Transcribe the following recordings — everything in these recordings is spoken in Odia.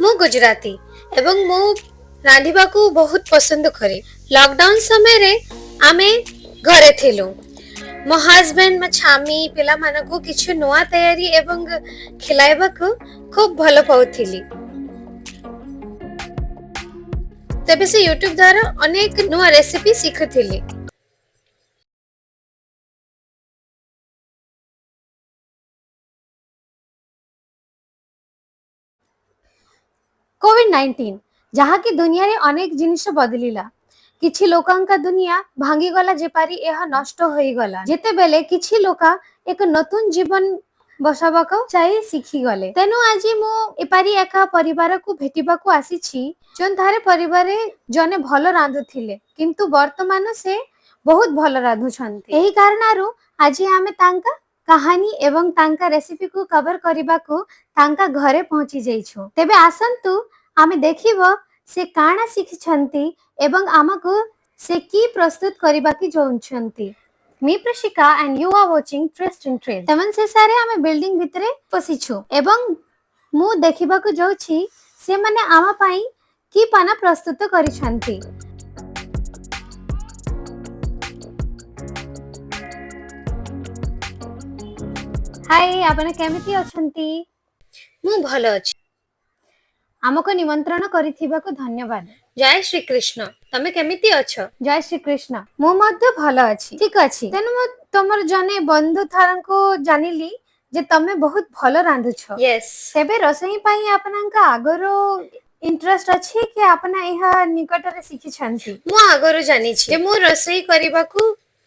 ମୁଁ ଗୁଜରାତି ଏବଂ ମୁଁ ରାନ୍ଧିବାକୁ ବହୁତ ପସନ୍ଦ କରେ। ଲକଡାଉନ ସମୟରେ ଆମେ ଘରେ ଥିଲୁ। ମୋ ହଜବେଣ୍ଡ, ମୋ ସ୍ୱାମୀ ପିଲାମାନଙ୍କୁ କିଛି ନୂଆ ତିଆରି ଏବଂ ଖିଲାଇବାକୁ ଖୁବ୍ ଭଲ ପାଉଥିଲି। ତେବେ ସେ ୟୁଟ୍ୟୁବ ଦ୍ୱାରା ଅନେକ ନୂଆ ରେସିପି ଶିଖୁଥିଲି। କୋଭିଡ-19 ଯାହାକି ଦୁନିଆରେ ଅନେକ ଜିନିଷ ବଦଳିଲା। କିଛି ଲୋକଙ୍କ ଦୁନିଆ ଭାଙ୍ଗିଗଲା, ଯେପରି ଏହା ନଷ୍ଟ ହୋଇଗଲା, ଯେତେବେଳେ କିଛି ଲୋକ ଏକ ନୂତନ ଜୀବନ ବସାଇବାକୁ ଚାହିଁ ଶିଖିଗଲେ। ତେଣୁ ଆଜି ମୁଁ ଏପରି ଏକ ପରିବାରକୁ ଭେଟିବାକୁ ଆସିଛି, ଯେଉଁଠାରେ ପରିବାରରେ ଜଣେ ଭଲ ରାନ୍ଧୁଥିଲେ, କିନ୍ତୁ ବର୍ତ୍ତମାନ ସେ ବହୁତ ଭଲ ରାନ୍ଧୁଛନ୍ତି। ଏହି କାରଣରୁ ଆଜି ଆମେ ତାଙ୍କ କାହାଣୀ ଏବଂ ତାଙ୍କ ରେସିପିକୁ କଭର କରିବାକୁ ତାଙ୍କ ଘରେ ପହଞ୍ଚି ଯାଇଛୁ। ତେବେ ଆସନ୍ତୁ ଆମେ ଦେଖିବ ସେ କାଣା ଶିଖିଛନ୍ତି ଏବଂ ଆମକୁ ସେ କି ପ୍ରସ୍ତୁତ କରିବାକୁ ଯାଉଛନ୍ତି। Me Prashika and you are watching Trust and Trail. ତେମନ ଶେଷରେ ଆମେ ବିଲ୍ଡିଂ ଭିତରେ ପଶିଛୁ ଏବଂ ମୁଁ ଦେଖିବାକୁ ଯାଉଛି ସେମାନେ ଆମ ପାଇଁ କି ପାନ ପ୍ରସ୍ତୁତ କରିଛନ୍ତି। ହାଇ, ଆପଣ କେମିତି ଅଛନ୍ତି? ମୁଁ ଭଲ ଅଛି। ଆମକୁ ନିମନ୍ତ୍ରଣ କରିଥିବାକୁ ଧନ୍ୟବାଦ। ଜୟ ଶ୍ରୀକୃଷ୍ଣ। ତମେ କେମିତି ଅଛ? ଜୟ ଶ୍ରୀକୃଷ୍ଣ। ମୁଁ ମଧ୍ୟ ଭଲ ଅଛି। ଠିକ ଅଛି, ତେଣୁ ମୁଁ ତମର ଜଣେ ବନ୍ଧୁ ଥରଙ୍କୁ ଜାଣିଲି ଯେ ତମେ ବହୁତ ଭଲ ରାନ୍ଧୁଛ। ୟେସ୍। ତେବେ ରୋଷେଇ ପାଇଁ ଆପଣଙ୍କ ଆଗରୁ ଇଣ୍ଟରେଷ୍ଟ ଅଛି କି ଆପଣ ଏହା ନିକଟରେ ଶିଖିଛନ୍ତି? ମୁଁ ଆଗରୁ ଜାଣିଛି ଯେ ମୁଁ ରୋଷେଇ କରିବାକୁ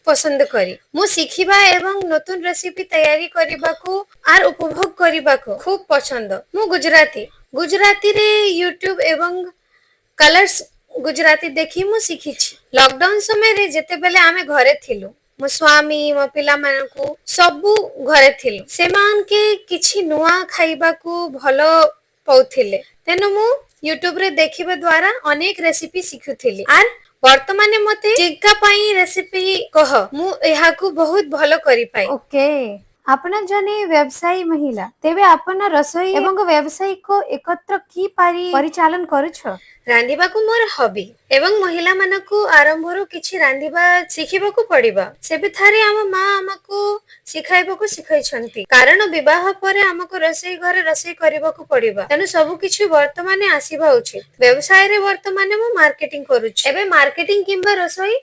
ପସନ୍ଦ କରେ। ମୁଁ ଶିଖିବା ଏବଂ ନୂତନ ରେସିପି ତିଆରି କରିବାକୁ ଆର୍ ଉପଭୋଗ କରିବାକୁ ଖୁବ୍ ପସନ୍ଦ। ମୁଁ ଗୁଜରାତି। ଗୁଜରାତିରେ ୟୁଟ୍ୟୁବ ଏବଂ କଲର୍ସ ଗୁଜରାତି ଦେଖି ମୁଁ ଶିଖିଛି। ଲକଡାଉନ ସମୟରେ ଯେତେବେଳେ ଆମେ ଘରେ ଥିଲୁ, ମୋ ସ୍ୱାମୀ, ମୋ ପିଲାମାନଙ୍କୁ ସବୁ ଘରେ ଥିଲୁ, ସେମାନକେ କିଛି ନୂଆ ଖାଇବାକୁ ଭଲ ପାଉଥିଲେ। ତେଣୁ ମୁଁ ୟୁଟ୍ୟୁବରେ ଦେଖିବା ଦ୍ୱାରା ଅନେକ ରେସିପି ଶିଖୁଥିଲି। ଆର୍ ବର୍ତ୍ତମାନ ମତେ ଜିଙ୍କା ପାଇଁ ରେସିପି କହ, ମୁଁ ଏହାକୁ ବହୁତ ଭଲ କରିପାଏ। ଓକେ, ଆପଣ ଜଣେ ବ୍ୟବସାୟୀ ମହିଳା। ତେବେ ଆପଣ ରୋଷେଇ ଏବଂ ବ୍ୟବସାୟକୁ ଏକତ୍ର କିପରି ପରିଚାଳନା କରୁଛ? ରାନ୍ଧିବାକୁ ମୋର ହବି ଏବଂ ମହିଳାମାନଙ୍କୁ ଆରମ୍ଭରୁ କିଛି ରାନ୍ଧିବା ଶିଖିବାକୁ ପଡିବ। ସେବେଠାରୁ ଆମ ମା ଆମକୁ ଶିଖାଇବାକୁ ଶିଖାଇଛନ୍ତି, କାରଣ ବିବାହ ପରେ ଆମକୁ ରୋଷେଇ ଘରେ ରୋଷେଇ କରିବାକୁ ପଡିବ। ତେଣୁ ସବୁ କିଛି ବର୍ତ୍ତମାନ ଆସିବା ଉଚିତ। ବ୍ୟବସାୟରେ ବର୍ତ୍ତମାନ ମୁଁ ମାର୍କେଟିଂ କରୁଛି। ଏବେ ମାର୍କେଟିଂ କିମ୍ବା ରୋଷେଇ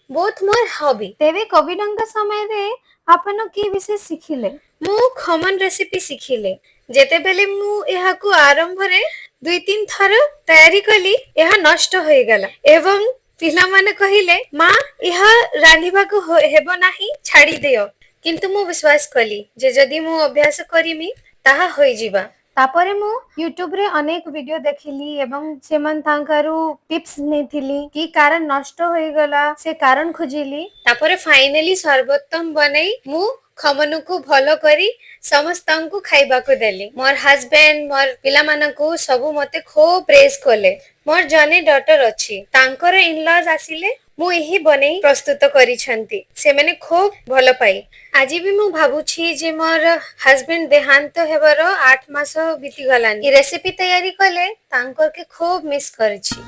ବୋଥ ମୋର ହବି। ତେବେ କୋଭିଡଙ୍କ ସମୟରେ ଆପଣ କି ବିଶେଷ ଶିଖିଲେ? ମୁଁ ଖମନ ରେସିପି ଶିଖିଲି। ଯେତେବେଳେ ମୁଁ ଏହାକୁ ଆରମ୍ଭରେ 2-3 ଥର ତିଆରି କଲି, ଏହା ନଷ୍ଟ ହୋଇଗଲା ଏବଂ ପିଲାମାନେ କହିଲେ, ମା, ଏହା ରାନ୍ଧିବାକୁ ହେବ ନାହିଁ, ଛାଡି ଦିଅ। କିନ୍ତୁ ମୁଁ ବିଶ୍ୱାସ କଲି ଯେ ଯଦି ମୁଁ ଅଭ୍ୟାସ କରିମି, ତାହା ହୋଇଯିବ। ତାପରେ ମୁଁ ୟୁଟ୍ୟୁବରେ ଅନେକ ଭିଡିଓ ଦେଖିଲି ଏବଂ ସେମାନେ ତାଙ୍କର ଟିପ୍ସ ନେଇଥିଲି। କି କାରଣ ନଷ୍ଟ ହୋଇଗଲା, ସେ କାରଣ ଖୋଜିଲି। ତାପରେ ଫାଇନାଲି ସର୍ବୋତ୍ତମ ବନେଇ ମୁଁ ଖମନକୁ ଭଲ କରି ସମସ୍ତଙ୍କୁ ଖାଇବାକୁ ଦେଲି। ମୋର ହଜବେଣ୍ଡ, ମୋର ପିଲାମାନଙ୍କୁ ସବୁ ମତେ ଖୁବ ପ୍ରେଜ କଲେ। ମୋର ଜଣେ ଡଟର ଅଛି, ତାଙ୍କର ଇନଲଜ ଆସିଲେ ମୁଁ ଏହି ବନେଇ ପ୍ରସ୍ତୁତ କରିଛନ୍ତି, ସେମାନେ ଖୁବ ଭଲ ପାଇ। ଆଜି ବି ମୁଁ ଭାବୁଛି ଯେ ମୋର ହଜବେଣ୍ଡ ଦେହାନ୍ତ ହେବାର 8 ମାସ ବିତିଗଲାଣି, ଏ ରେସିପି ତିଆରି କଲେ ତାଙ୍କରକେ ଖୁବ ମିସ୍ କରିଛି।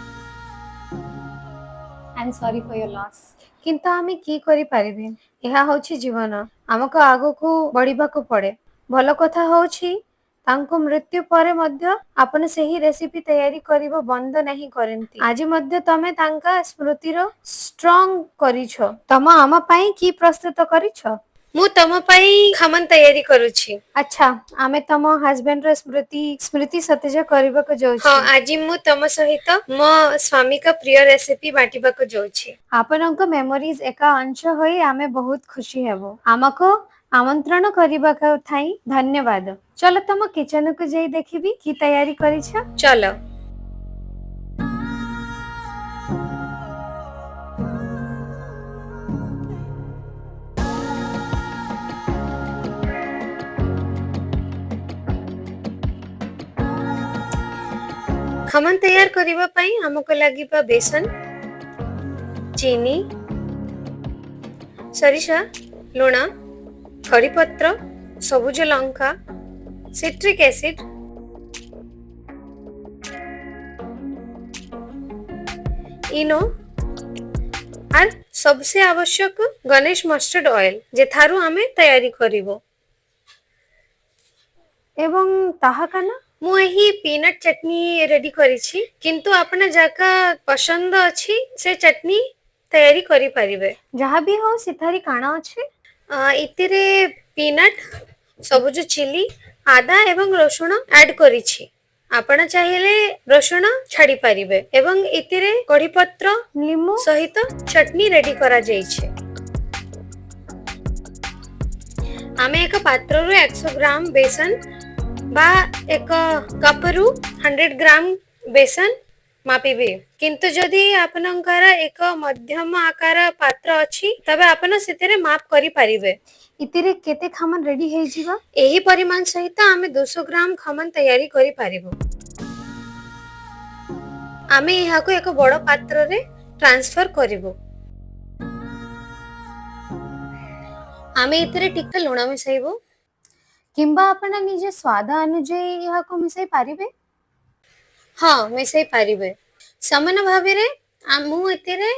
I am sorry for your loss. କିନ୍ତୁ ଆମେ କି କରିପାରିବେ? ଏହା ହେଉଛି ଜୀବନ। ଆମକୁ ଆଗକୁ ବଢିବାକୁ ପଡେ। ଭଲ କଥା ହେଉଛି ତାଙ୍କ ମୃତ୍ୟୁ ପରେ ମଧ୍ୟ ଆପଣ ସେହି ରେସିପି ତିଆରି କରିବା ବନ୍ଦ ନାହିଁ କରନ୍ତି। ଆଜି ମଧ୍ୟ ତମେ ତାଙ୍କ ସ୍ମୃତିର ଷ୍ଟ୍ରଙ୍ଗ କରିଛ। ତମ ଆମ ପାଇଁ କି ପ୍ରସ୍ତୁତ କରିଛ? ମୁଁ ତମ ପାଇଁ ଖମନ ତିଆରି କରୁଛି। ଆଚ୍ଛା, ଆମେ ତମ ହଜବେଣ୍ଡର ସ୍ମୃତି ସତେଜ କରିବାକୁ ଯାଉଛୁ। ହଁ, ଆଜି ମୁଁ ତମ ସହିତ ମୋ ସ୍ୱାମୀଙ୍କ ପ୍ରିୟ ରେସିପି ବାଣ୍ଟିବାକୁ ଯାଉଛି। ଆପଣଙ୍କ ମେମୋରିଜ ଏକ ଅଂଶ ହୋଇ ଆମେ ବହୁତ ଖୁସି ହେବୁ। ଆମକୁ ଆମନ୍ତ୍ରଣ କରିବାକୁ ଥାଇ ଧନ୍ୟବାଦ। ଚଲ, ତମ କିଚେନକୁ ଯାଇ ଦେଖିବି କି ତିଆରି କରିଛ। ଚାଲ। ଖମନ ତିଆରି କରିବା ପାଇଁ ଆମକୁ ଲାଗିବ ବେସନ, ଚିନି, ସୋରିଷ, ଲୁଣ, କରିପତ୍ର, ସବୁଜ ଲଙ୍କା, ସିଟ୍ରିକ୍ ଏସିଡ୍, ଇନୋ ଆର୍ ସବସେ ଆବଶ୍ୟକ ଗଣେଶ ମଷ୍ଟର୍ଡ ଅଏଲ, ଯେଥାରୁ ଆମେ ତିଆରି କରିବୁ। ଏବଂ ତାହା କାନା? ମୁଁ ଏହି ପିନଟ୍ ଚଟନି ରେଡି କରିଛି, କିନ୍ତୁ ଆପଣ ଯାହା ପସନ୍ଦ ଅଛି ସେ ଚଟନି ତିଆରି କରିପାରିବେ। ଯାହା ବି ହଉ, ସେଠାରେ କାଣା ଅଛି? ଏଥିରେ ପିନଟ୍, ସବୁଜ ଚିଲି, ଆଦା ଏବଂ ରସୁଣ ଆଡ୍ କରିଛି। ଆପଣ ଚାହିଁଲେ ରସୁଣ ଛାଡି ପାରିବେ ଏବଂ ଏଥିରେ କଢି ପତ୍ର ଲିମ୍ବୁ ସହିତ ଚଟନି ରେଡି କରାଯାଇଛି। ଆମେ ଏକ ପାତ୍ରରୁ 100 ଗ୍ରାମ ବେସନ ବା ଏକ କପରୁ 100 ଗ୍ରାମ ବେସନ ମାପିବେ। କିନ୍ତୁ ଯଦି ଆପଣଙ୍କର ଏକ ମଧ୍ୟମ ଆକାର ପାତ୍ର ଅଛି, ତେବେ ଆପଣ ସେଥିରେ ମାପ କରିପାରିବେ। ଏଥିରେ କେତେ ଖମନ ରେଡି ହେଇଯିବ? ଏହି ପରିମାଣ ସହିତ ଆମେ 200 ଗ୍ରାମ ଖମନ ତିଆରି କରିପାରିବୁ। ଆମେ ଏହାକୁ ଏକ ବଡ଼ ପାତ୍ରରେ ଟ୍ରାନ୍ସଫର କରିବୁ। ଆମେ ଏଥିରେ ଟିକେ ଲୁଣ ମିଶାଇବୁ। କିମ୍ବା ଆପଣ ନିଜ ସ୍ୱାଦ ଅନୁଯାୟୀ ଏହାକୁ ମିଶାଇ ପାରିବେ। ହଁ, ମିଶାଇ ପାରିବେ। ସମାନ ଭାବରେ ମୁଁ ଏଥିରେ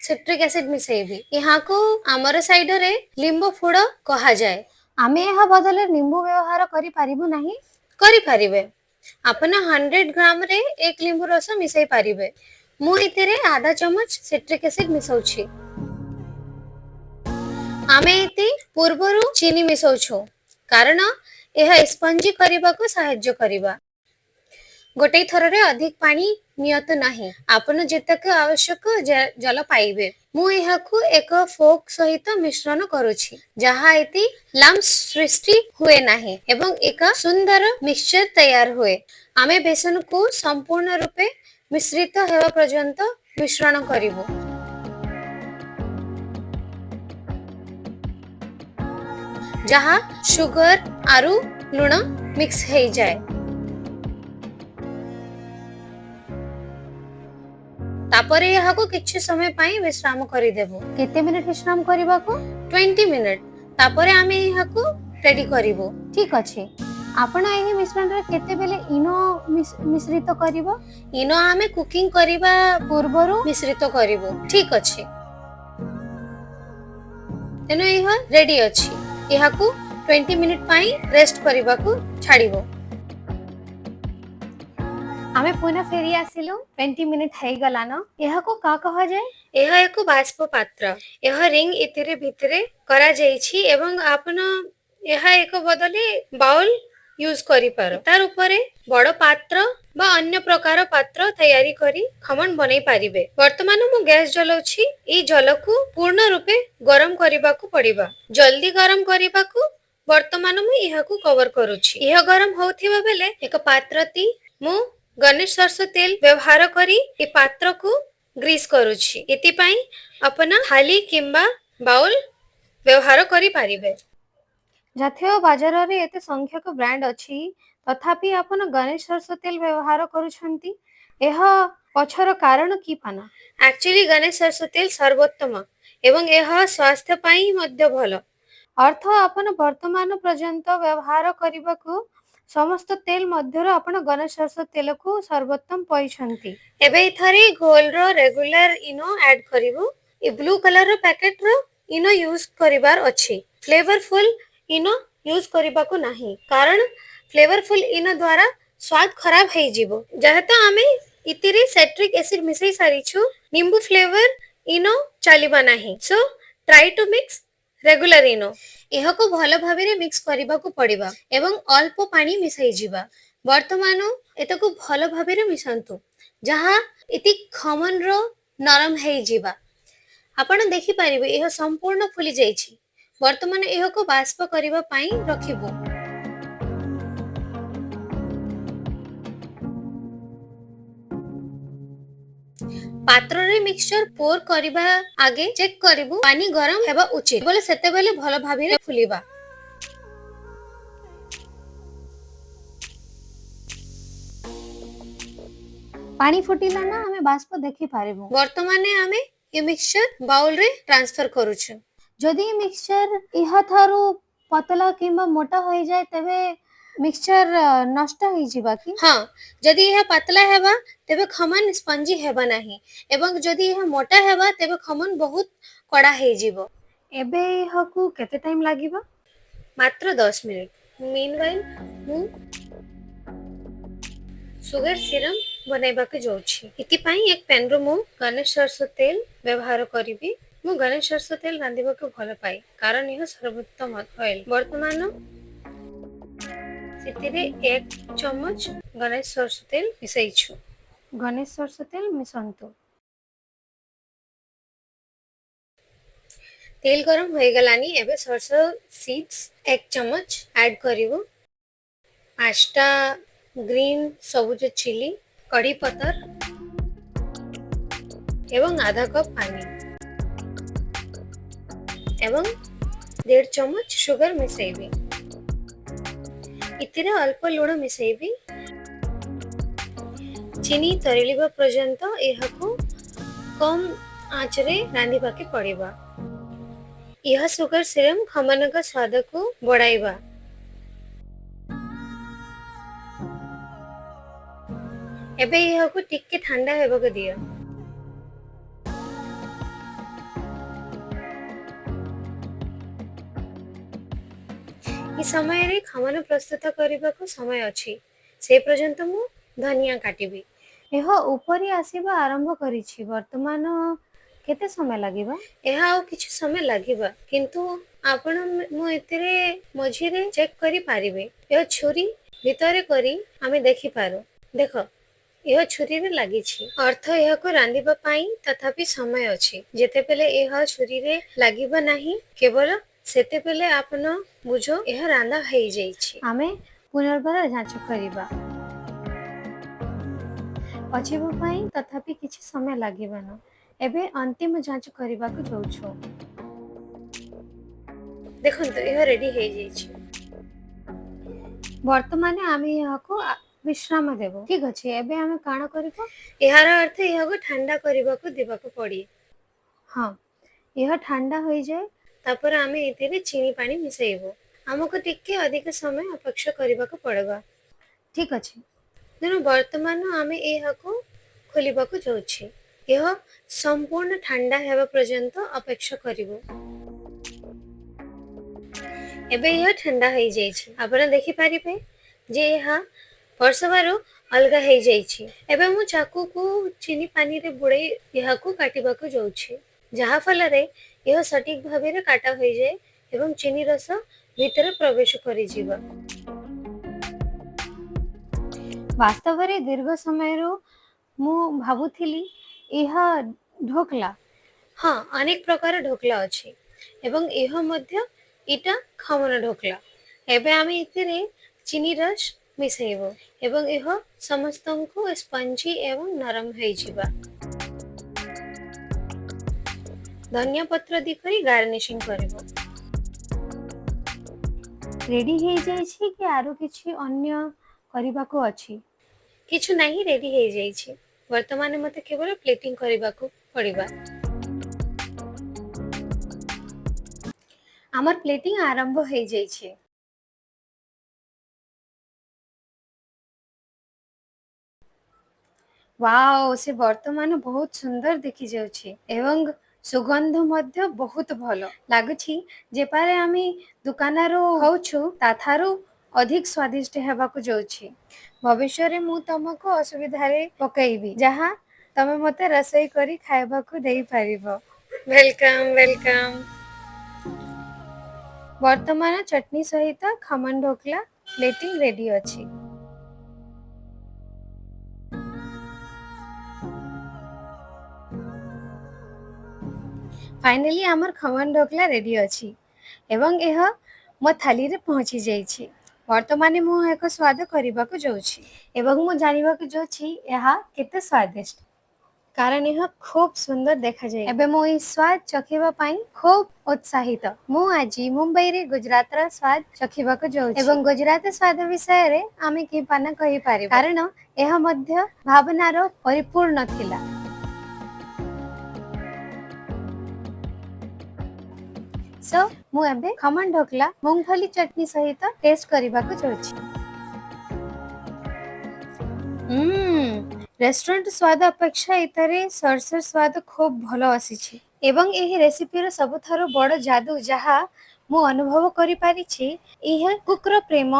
ସିଟ୍ରିକ ଏସିଡ ମିଶାଇବି। ଏହାକୁ ଆମର ସାଇଡରେ ଲିମ୍ବ ଫୁଡ କୁହାଯାଏ। ଆମେ ଏହା ବଦଳରେ ନିମ୍ବୁ ବ୍ୟବହାର କରିପାରିବୁ ନାହିଁ? କରିପାରିବେ। ଆପଣ 100 ଗ୍ରାମରେ 1 ଲେମ୍ବୁ ରସ ମିଶାଇ ପାରିବେ। ମୁଁ ଏଥିରେ ଆଧା ଚାମଚ ସିଟ୍ରିକ ଏସିଡ ମିଶାଉଛି। ଆମେ ଏଥି ପୂର୍ବରୁ ଚିନି ମିଶାଉଛୁ, କାରଣ ଏହା ସ୍ପଞ୍ଜି କରିବାକୁ ସାହାଯ୍ୟ କରିବା। ଗୋଟେ ଥରରେ ଅଧିକ ପାଣି ନିଅନ୍ତୁ ନାହିଁ। ଆପଣ ଯେତେକ ଆବଶ୍ୟକ ଜଳ ପାଇବେ। ମୁଁ ଏହାକୁ ଏକ ଫୋର୍କ ସହିତ ମିଶ୍ରଣ କରୁଛି, ଯାହା ଏଥି ଲମ୍ପସ ସୃଷ୍ଟି ହୁଏ ନାହିଁ ଏବଂ ଏକ ସୁନ୍ଦର ମିକ୍ସଚର ତୈୟାର ହୁଏ। ଆମେ ବେସନକୁ ସମ୍ପୂର୍ଣ୍ଣ ରୂପେ ମିଶ୍ରିତ ହେବା ପର୍ଯ୍ୟନ୍ତ ମିଶ୍ରଣ କରିବୁ। ଯାହା ସୁଗର ଆରୁ ଲୁଣ ମିକ୍ସ ହେଇଯାଏ। ତାପରେ ଏହାକୁ କିଛି ସମୟ ପାଇଁ ବିଶ୍ରାମ କରିଦେବୁ। କେତେ ମିନିଟ ବିଶ୍ରାମ କରିବାକୁ? 20 ମିନିଟ। ତାପରେ ଆମେ ଏହାକୁ ରେଡି କରିବୁ। ଠିକ ଅଛି। ଆପଣ ଏହି ମିଶ୍ରଣରେ କେତେବେଳେ ଇନୋ ମିଶ୍ରିତ କରିବ? ଇନୋ ଆମେ କୁକିଂ କରିବା ପୂର୍ବରୁ ମିଶ୍ରିତ କରିବୁ। ଠିକ ଅଛି, ତେଣୁ ଏହା ରେଡି ଅଛି। ଏହାକୁ 20 ମିନିଟ ପାଇଁ ରେଷ୍ଟ କରିବାକୁ ଛାଡ଼ିବୁ। ଆମେ ପୁନଃ ଫେରି ଆସିଲୁ। 20 ମିନିଟ ହେଇଗଲାନ। ଏହାକୁ କା କୁହାଯାଏ? ଏହା ଏକ ବାଷ୍ପ ପାତ୍ର। ଏହା ରିଙ୍ଗ ଏଥିରେ ଭିତରେ କରାଯାଇଛି ଏବଂ ଆପଣ ଏହା ଏକ ବଦଲେ ବାଉଲ ୟୁଜ କରିପାର। ତାର ଉପରେ ବଡ ପାତ୍ର ବା ଅନ୍ୟ ପ୍ରକାର ପାତ୍ର ତିଆରି କରି ଖମଣ ବନେଇ ପାରିବେ। ବର୍ତ୍ତମାନ ମୁଁ ଗ୍ୟାସ ଜଲାଉଛି। ଏଇ ଜଲକୁ ପୂର୍ଣ୍ଣ ରୂପେ ଗରମ କରିବାକୁ ପଡିବ। ଜଲ୍ଦି ଗରମ କରିବାକୁ ବର୍ତ୍ତମାନ ମୁଁ ଏହାକୁ କଭର କରୁଛି। ଏହା ଗରମ ହଉଥିବା ବେଳେ ଏକ ପାତ୍ରଟି ମୁଁ ଗଣେଶ ସୋରିଷ ତେଲ ବ୍ୟବହାର କରି ଏ ପାତ୍ରକୁ ଗ୍ରୀସ କରୁଛି। ଏଥିପାଇଁ ଆପଣ ଥାଳି କିମ୍ବା ବାଉଲ ବ୍ୟବହାର କରିପାରିବେ। ଯଦିଓ ବାଜାରରେ ଏତେ ସଂଖ୍ୟକ ବ୍ରାଣ୍ଡ ଅଛି, ତଥାପି ଆପଣ ଗଣେଶ ସୋରିଷ ତେଲ ବ୍ୟବହାର କରୁଛନ୍ତି, ଏହା ପଛର କାରଣ କି ପାନା? ଆକ୍ଚୁଆଲି ଗଣେଶ ସୋରିଷ ତେଲ ସର୍ବୋତ୍ତମ ଏବଂ ଏହା ସ୍ୱାସ୍ଥ୍ୟ ପାଇଁ ମଧ୍ୟ ଭଲ। ଅର୍ଥ ଆପଣ ବର୍ତ୍ତମାନ ପର୍ଯ୍ୟନ୍ତ ବ୍ୟବହାର କରିବାକୁ ସମସ୍ତ ତେଲ ମଧ୍ୟରୁ ଆପଣ ଗଣେଶ ସୋରିଷ ତେଲକୁ ସର୍ବୋତ୍ତମ ପାଇଛନ୍ତି। ଏବେ ଏଥରେ ଘୋଲର ରେଗୁଲାର ଇନୋ ଆଡ୍ କରିବୁ। ଏ ବ୍ଲୁ କଲରର ପ୍ୟାକେଟର ଇନୋ ୟୁଜ କରିବାର ଅଛି। ଫ୍ଲେଭରଫୁଲ ଇନୋ ୟୁଜ କରିବାକୁ ନାହିଁ, କାରଣ ଫ୍ଲେଭରଫୁଲ ଇନୋ ଦ୍ୱାରା ସ୍ୱାଦ ଖରାପ ହେଇଯିବ। ଯେହେତୁ ଆମେ ଏଥିରେ ସାଇଟ୍ରିକ ଏସିଡ ମିଶାଇ ସାରିଛୁ, ନିମ୍ବୁ ଫ୍ଲେଭର ଇନୋ ଚାଲିବ ନାହିଁ। So try to mix regular Eno। ଏହାକୁ ଭଲ ଭାବରେ ମିକ୍ସ କରିବାକୁ ପଡିବ ଏବଂ ଅଳ୍ପ ପାଣି ମିଶାଇ ଯିବା। ବର୍ତ୍ତମାନ ଏତାକୁ ଭଲ ଭାବରେ ମିଶାନ୍ତୁ, ଯାହା ଏତି ଖମନର ନରମ ହେଇଯିବା। ଆପଣ ଦେଖିପାରିବେ ଏହା ସମ୍ପୂର୍ଣ୍ଣ ଫୁଲି ଯାଇଛି। ବର୍ତ୍ତମାନ ଏହାକୁ ବାଷ୍ପ କରିବା ପାଇଁ ରଖିବୁ। ପାତ୍ରରେ ମିକ୍ସଚର ପୋର କରିବା ଆଗେ ଚେକ୍ କରିବୁ ପାଣି ଗରମ ହେବା ଉଚିତ ବୋଲେ ସେତେବେଳେ ଭଲ ଭାବରେ ଫୁଲିବା। ପାଣି ଫୁଟିଲା ନା ଆମେ ବାଷ୍ପ ଦେଖିପାରିବୁ। ବର୍ତ୍ତମାନ ଆମେ ଏ ମିକ୍ସଚର ବାଉଲରେ ଟ୍ରାନ୍ସଫର କରୁଛୁ। ଯଦି ମିକ୍ସଚର ଏହାଠାରୁ ପତଳା କିମ୍ବା ମୋଟା ହୋଇଯାଏ, ତେବେ ମିକ୍ସଚର ନଷ୍ଟ ହେଇଯିବ କି? ହଁ, ଯଦି ଏହା ପତଳା ହେବା ତେବେ ଖମନ ସ୍ପଞ୍ଜି ହେବ ନାହିଁ ଏବଂ ଯଦି ଏହା ମୋଟା ହେବା ତେବେ ଖମନ ବହୁତ କଡ଼ା ହେଇଯିବ। ଏବେ ଏହାକୁ କେତେ ଟାଇମ୍ ଲାଗିବ? ମାତ୍ର 10 ମିନିଟ୍। ମିନୱାଇଲ୍ ମୁଁ ସୁଗର ସିରମ୍ ବନାଇବାକୁ ଯାଉଛି। ଏଥିପାଇଁ ଏକ ପ୍ୟାନ୍ରୁ ମୁଁ ଗଣେଶ ସୋରିଷ ତେଲ ବ୍ୟବହାର କରିବି। ମୁଁ ଗଣେଶ ସୋରିଷ ତେଲ ରାନ୍ଧିବାକୁ ଭଲ ପାଏ, କାରଣ ଏହା ସର୍ବୋତ୍ତମ ଅଏଲ୍। ବର୍ତ୍ତମାନ ସେଥିରେ 1 ଚାମଚ ଗଣେଶ ସୋରିଷ ତେଲ ମିଶାଇଛୁ। ଗଣେଶ ସୋରିଷ ତେଲ ମିଶାନ୍ତୁ। ତେଲ ଗରମ ହୋଇଗଲାଣି। ଏବେ ସୋରିଷ ସିଡ୍ସ 1 ଚାମଚ ଆଡ୍ କରିବୁ, 5ଟା ଗ୍ରୀନ୍ ସବୁଜ ଚିଲି, କଢ଼ି ପତର ଏବଂ ଆଧା କପ୍ ପାଣି ଏବଂ 1.5 ଚାମଚ ସୁଗର ମିଶାଇବି। ଏଥିରେ ଅଳ୍ପ ଲୁଣ ମିଶାଇବି। ଚିନି ତରଳିବା ପର୍ଯ୍ୟନ୍ତ ଏହାକୁ କମ୍ ଆଞ୍ଚରେ ରାନ୍ଧିବାକୁ ପଡ଼ିବ। ଏହା ସୁଗର ସିରମ୍ ଖମନଙ୍କ ସ୍ୱାଦକୁ ବଢ଼ାଇବା। ଏବେ ଏହାକୁ ଟିକେ ଥଣ୍ଡା ହେବାକୁ ଦିଅ। ଏ ସମୟରେ ଖମନ ପ୍ରସ୍ତୁତ କରିବାକୁ ସମୟ ଅଛି। ସେ ପର୍ଯ୍ୟନ୍ତ ମୁଁ ଧନିଆ କାଟିବି। ଏହା ଉପରେ ଆସିବା ଆରମ୍ଭ କରିଛି। ବର୍ତ୍ତମାନ କେତେ ସମୟ ଲାଗିବ? ଏହା ଆଉ କିଛି ସମୟ ଲାଗିବ, କିନ୍ତୁ ଆପଣ ମୁଁ ଏଥିରେ ମଝିରେ ଚେକ୍ କରିପାରିବେ। ଏହା ଛୁରୀ ଭିତରେ କରି ଆମେ ଦେଖିପାରୁ। ଦେଖ, ଏହା ଛୁରୀରେ ଲାଗିଛି, ଅର୍ଥ ଏହାକୁ ରାନ୍ଧିବା ପାଇଁ ତଥାପି ସମୟ ଅଛି। ଯେତେବେଳେ ଏହା ଛୁରୀରେ ଲାଗିବ ନାହିଁ, କେବଳ ସେତେବେଳେ ଆପଣ ବୁଝ ଏହା ରାନ୍ଧା ହେଇଯାଇଛି। ଆମେ ପୁନର୍ବାର ଯାଞ୍ଚ କରିବା। ପଚିବା ପାଇଁ ତଥାପି କିଛି ସମୟ ଲାଗିବ ନା। ଏବେ ଅନ୍ତିମ ଯାଞ୍ଚ କରିବାକୁ ଯାଉଛୁ। ଦେଖନ୍ତୁ, ଏହା ରେଡି ହେଇଯାଇଛି। ବର୍ତ୍ତମାନ ଆମେ ଏହାକୁ ବିଶ୍ରାମ ଦେବୁ। ଠିକ ଅଛି, ଏବେ ଆମେ କାଣ କରିବୁ? ଏହାର ଅର୍ଥ ଏହାକୁ ଥଣ୍ଡା କରିବାକୁ ଦେବାକୁ ପଡେ। ହଁ, ଏହା ଥଣ୍ଡା ହୋଇଯାଏ। ତାପରେ ଆମେ ଏଥିରେ ଚିନି ପାଣି ମିଶାଇବୁ। ଆମକୁ ଟିକେ ଅଧିକ ସମୟ ଅପେକ୍ଷା କରିବାକୁ ପଡିବ। ଠିକ ଅଛି। ତେଣୁ ବର୍ତ୍ତମାନ ଆମେ ଏହାକୁ ଖୋଲିବାକୁ ଯାଉଛି। ଏହା ସମ୍ପୂର୍ଣ୍ଣ ଥଣ୍ଡା ହେବା ପର୍ଯ୍ୟନ୍ତ ଅପେକ୍ଷା କରିବୁ। ଏବେ ଏହା ଥଣ୍ଡା ହେଇଯାଇଛି। ଆପଣ ଦେଖିପାରିବେ ଯେ ଏହା ପରସବାରୁ ଅଲଗା ହେଇଯାଇଛି। ଏବେ ମୁଁ ଚାକୁକୁ ଚିନି ପାଣିରେ ବୁଡ଼େଇ ଏହାକୁ କାଟିବାକୁ ଯାଉଛି, ଯାହା ଫଳରେ ଏହା ସଠିକ ଭାବରେ କାଟା ହୋଇଯାଏ ଏବଂ ଚିନି ରସ ଭିତରେ ପ୍ରବେଶ କରିଯିବ। ବାସ୍ତବରେ ଦୀର୍ଘ ସମୟରୁ ମୁଁ ଭାବୁଥିଲି ଏହା ଢୋକଲା। ହଁ, ଅନେକ ପ୍ରକାର ଢୋକଲା ଅଛି ଏବଂ ଏହା ମଧ୍ୟ ଏଇଟା ଖମନ ଢୋକଲା। ଏବେ ଆମେ ଏଥିରେ ଚିନି ରସ ମିଶାଇବୁ ଏବଂ ଏହା ସମସ୍ତଙ୍କୁ ସ୍ପଞ୍ଜି ଏବଂ ନରମ ହେଇଯିବ। ଧନିଆ ପତ୍ର ଦେଇକରି ଗାର୍ନିସିଂ କରିବୁ। ରେଡି ହେଇଯାଇଛି କି ଆରୁ କିଛି ଅନ୍ୟ କରିବାକୁ ଅଛି? କିଛି ନାହିଁ, ରେଡି ହେଇଯାଇଛି। ବର୍ତ୍ତମାନ ମୋତେ କେବଳ ପ୍ଲେଟିଂ କରିବାକୁ ପଡ଼ିବ। ଆମର ପ୍ଲେଟିଂ ଆରମ୍ଭ ହେଇଯାଇଛି। ୱାଓ, ସେ ବର୍ତ୍ତମାନ ବହୁତ ସୁନ୍ଦର ଦେଖିଯାଉଛି ଏବଂ ସୁଗନ୍ଧ ମଧ୍ୟ ବହୁତ ଭଲ ଲାଗୁଛି। ଯେପରି ଆମେ ଦୋକାନରୁ ଖାଉଛୁ, ତାଠାରୁ ଅଧିକ ସ୍ୱାଦିଷ୍ଟ ହେବାକୁ ଯାଉଛି। ଭବିଷ୍ୟରେ ମୁଁ ତମକୁ ଅସୁବିଧାରେ ପକାଇବି, ଯାହା ତମେ ମତେ ରୋଷେଇ କରି ଖାଇବାକୁ ଦେଇପାରିବ। Welcome, welcome. ବର୍ତ୍ତମାନ ଚଟନି ସହିତ ଖମନ ଢୋକଲା ପ୍ଲେଟିଂ ରେଡି ଅଛି। ଫାଇନାଲି ଆମର ଖମନ ଢୋକଲା ରେଡି ଅଛି ଏବଂ ଏହା ମୋ ଥାଳିରେ ପହଞ୍ଚି ଯାଇଛି। ବର୍ତ୍ତମାନ ମୁଁ ଏହାକୁ ସ୍ୱାଦ କରିବାକୁ ଯାଉଛି ଏବଂ ମୁଁ ଜାଣିବାକୁ ଯାଉଛି ଏହା କେତେ ସ୍ୱାଦିଷ୍ଟ, କାରଣ ଏହା ଖୁବ୍ ସୁନ୍ଦର ଦେଖାଯାଏ। ଏବେ ମୁଁ ଏହି ସ୍ୱାଦ ଚଖିବା ପାଇଁ ଖୁବ୍ ଉତ୍ସାହିତ। ମୁଁ ଆଜି ମୁମ୍ବାଇରେ ଗୁଜରାଟର ସ୍ୱାଦ ଚଖିବାକୁ ଯାଉଛି ଏବଂ ଗୁଜରାଟ ସ୍ୱାଦ ବିଷୟରେ ଆମେ କିପରି ନ କହିପାରିବା, କାରଣ ଏହା ମଧ୍ୟ ଭାବନାର ପରିପୂର୍ଣ୍ଣ ଥିଲା। ସୋ ମୁଁ ଏବେ ଖମନ ଢୋକଲା ମୁଙ୍ଗଫଲି ଚଟନି ସହିତ ଟେଷ୍ଟ କରିବାକୁ ଯାଉଛି। ରେଷ୍ଟୁରାଣ୍ଟ ସ୍ୱାଦ ଅପେକ୍ଷା ଏଥିରେ ସୋରିଷର ସ୍ୱାଦ ଖୁବ୍ ଭଲ ଆସିଛି। ଏବଂ ଏହି ରେସିପିର ସବୁଠାରୁ ବଡ଼ ଯାଦୁ ଯାହା ମୁଁ ଅନୁଭବ କରିପାରିଛି, ଏହା କୁକର ପ୍ରେମ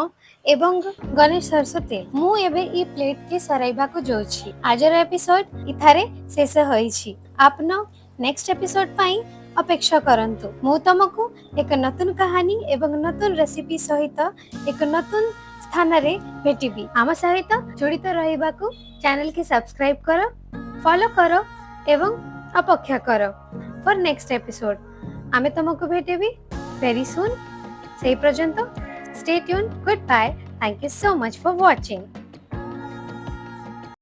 ଏବଂ ଗଣେଶ ସୋରିଷ ତେଲ। ମୁଁ ଏବେ ଏଇ ପ୍ଲେଟକି ସରାଇବାକୁ ଯାଉଛି। ଆଜିର ଏପିସୋଡ ଏଠାରେ ଶେଷ ହୋଇଛି। ଆପଣ ନେକ୍ସଟ ଏପିସୋଡ ପାଇଁ ଅପେକ୍ଷା କରନ୍ତୁ। ମୁଁ ତମକୁ ଏକ ନୂତନ କାହାଣୀ ଏବଂ ନୂତନ ରେସିପି ସହିତ ଏକ ନୂତନ ସ୍ଥାନରେ ଭେଟିବି। ଆମ ସହିତ ଜଡ଼ିତ ରହିବାକୁ ଚ୍ୟାନେଲକି ସବସ୍କ୍ରାଇବ କର, ଫଲୋ କର ଏବଂ ଅପେକ୍ଷା କର ଫର ନେକ୍ସଟ ଏପିସୋଡ। ଆମେ ତମକୁ ଭେଟିବି ଭେରି ସୁନ୍। ସେଇ ପର୍ଯ୍ୟନ୍ତ stay tuned. Good bye. Thank you so much for watching.